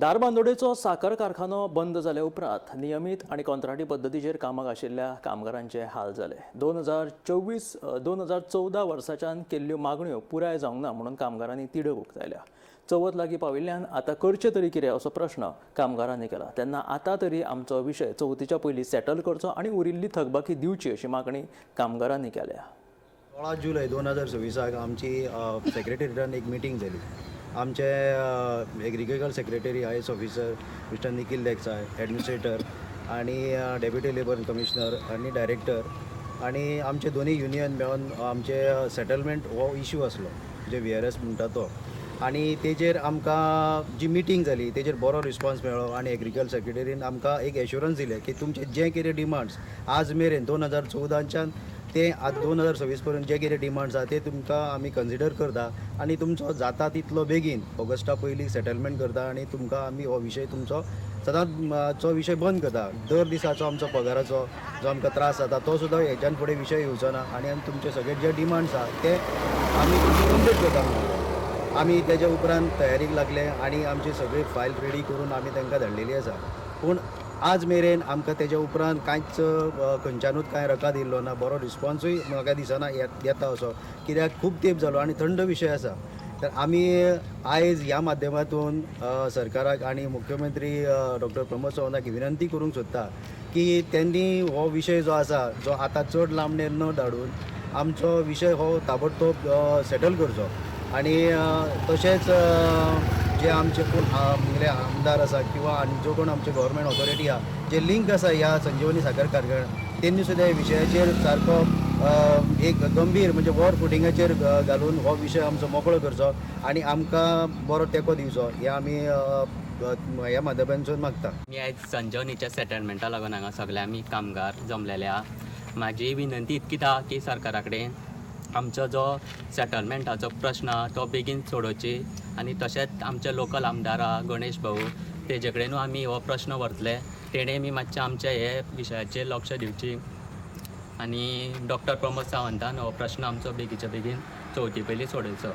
धारबांदोडेचो साकर कारखानो बंद जाले उपरांत नियमीत आनी कंत्राटी पद्दतीचेर कामाक आशिल्ल्या कामगारांचे हाल जाले. 2024, 2014 वर्साच्यान केल्ल्यो मागण्यो पुराय जावंक ना म्हणून कामगारांनी तिडक उक्तायल्या. चवथ लागीं पाविल्ल्यान आतां करचें तरी कितें असो प्रश्न कामगारांनी केला. तेन्ना आतां तरी आमचो विशय चवथीच्या पयलीं सेटल करचो आनी उरिल्ली थकबाकी दिवची अशी मागणी कामगारांनी केल्या. 16 जुलय 2026 आमची सेक्रेटरीटान एक मिटींग जाली. आमचे agriculture secretary, IAS officer Mister Nikhil Desai, administrator आणि डेप्युटी लेबर कमिशनर आनी डायरेक्टर आणि आमचे दोन्ही युनियन मेळून आमचे सेटलमेंट हो इशू आसलो, जे VRS म्हणटा तो. आनी तेजेर आमकां जी मिटींग जाली तेजेर बरो रिस्पॉन्स मेळ्ळो आनी एग्रीकल्चर सेक्रेटरीन आमकां एक एश्युरन्स दिलें की तुमचे जे कितें डिमांड्स आज मेरेन 2014च्यान ते आज 2026 पर्यंत जे कितें डिमांड्स आहा ते तुमकां आमी कन्सिडर करता आनी तुमचो जाता तितलो बेगीन ऑगस्टा पयलीं सेटलमेंट करता आनी तुमकां आमी हो विशय तुमचो सदांचो विशय बंद करता. दर दिसाचो आमचो पगाराचो जो आमकां त्रास जाता तो सुद्दां हेच्यान फुडें विशय येवचो ना आनी आमी तुमचे सगळे जे डिमांड्स आहा ते आमी तुमचे कंप्लीट करता म्हणून आमी तेज्या उपरांत तयारीक लागले आनी आमची सगळी फायल रेडी करून आमी तांकां धाडलेली आसा. पूण आज मेरेन आमकां तेज्या उपरांत कांयच खंयच्यानूच कांय रकाद येयल्लो ना. बरो रिस्पॉन्सूय म्हाका दिसना येता असो, कित्याक खूब तेंप जालो आनी थंड विशय आसा. तर आमी आयज ह्या माध्यमातून सरकाराक आनी मुख्यमंत्री डॉक्टर प्रमोद सावंताक विनंती करूंक सोदता की त्यांनी हो विशय जो आसा जो आतां चड लांबणेर न धाडून आमचो विशय हो ताबडतोब सेटल करचो. आनी तशेंच जे आमचे कोण म्हणजे आमदार आसा किंवा आनी जो कोण आमचे गव्हर्मेंट ऑथॉरिटी आहा, जे लिंक आसा ह्या संजीवनी साखर कारखाना, तेंनी सुद्दां ह्या विशयाचेर सारको एक गंभीर म्हणजे वॉर फुटिंगाचेर घालून हो विशय आमचो मोकळो करचो आनी आमकां बरो तेंको दिवचो हें आमी ह्या माध्यमांतसून मागता. मी आयज संजीवनीच्या सेटलमेंटा लागून हांगा सगळे आमी कामगार जमलेले आहा. म्हाजी विनंती इतकीच आहा की सरकारा कडेन आमचो जो सेटलमेंटाचो प्रश्न आहा तो बेगीन सोडोवची आनी तशेंच आमचे लोकल आमदार आहा गणेश भाऊ, तेजे कडेनूय आमी हो प्रश्न व्हरतले. तेणें बी मातशें आमच्या हे विशयाचेर लक्ष दिवची आनी डॉक्टर प्रमोद सावंतान हो प्रश्न आमचो बेगीच्या बेगीन चवथी पयलीं सोडोवचो.